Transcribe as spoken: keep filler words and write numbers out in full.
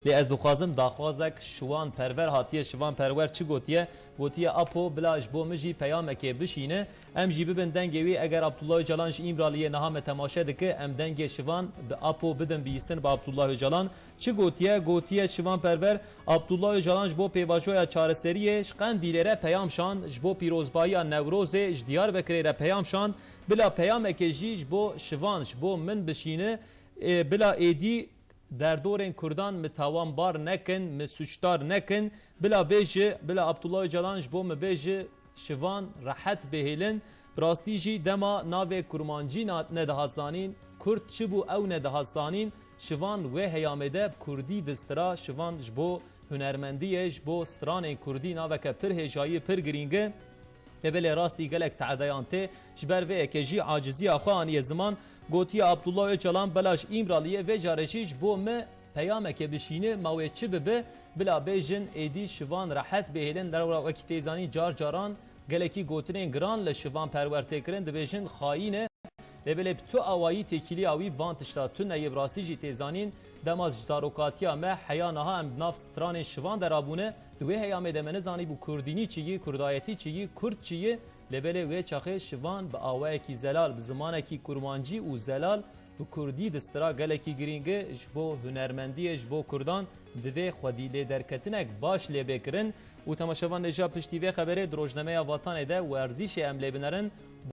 Lê ez dixwazim daxwazek Şivan Perwer hatiye. Şivan Perwer çi gotiye? Gotiye, Apo, bila ji bo min jî peyamekê bişîne. Em jî bibin dengê wî. Eger Abdullah Ocalan ji Îmraliyê niha me temaşe dike, em dengê Şivan bi Apo bidin bihîstin bi Abdullah Ocalan. Çi gotiye? Gotiye Şivan Perwer, Abdullah Ocalan ji bo pêvajoya çareseriyê ji Qendîlê re peyam şand, ji bo pîrozbahiya Newrozê ji Diyarbekirê re peyam şand. Bila peyamekê jî ji bo Şivan, ji bo min bişîne. Ê, bila êdî derdorên Kurdan mi tawanbar nekin, mi suçdar nekin. Bila bêje, bila Abdullah Ocalan ji bo mi bêje, Şivan rehet bihêlin. Bi rastî jî dema navê Kurmancî na-, nedihat zanîn, Kurd çi bû ew nedihat zanîn, Şivan wê heyamê de bi Kurdî distira, Şivan ji bo hunermendiyê, ji bo stranên Kurdî naveke pir hêjayî, pir girîng e. Lê belê rastî gelek tedeyan tê. Ji ber vê yekê jî aciziya xwe aniye ziman. Gotiye Abdullah Ocalan, bela ji Îmraliyê, vê carê jî ji bo me peyameke bişîne, ma wê çi bibe, bila bêjin êdî Şivan rehet bihêlin. Lewra wekî tê zanîn car caran gelekî gotinên giran li Şivan Perwer tê kirin, dibêjin xayîn e. Lê belê bi tu awayî têkiliya wî van tişta tune ye, bi rastî jî tê zanîn. Dema ji zarokatiya me heya niha em di nav stranên Şivan de rabûne, di wê heyamê de me nizanîbû Kurdînî çi yî, Kurdayetî çi yî, Kurd çi yî. Lê belê wê çaxê Şivan bi awayekî zelal, bi zimanekî Kurmancî û zelal bi Kurdî distira. Gelekî girîng e ji bo hunermendiyê, ji bo Kurdan divê xwedî lê derketinek baş lê bê kirin. Û temaşevan, nêja piştî vê xeberê di rojnameya Vatanê de werzîşê em lê binerin.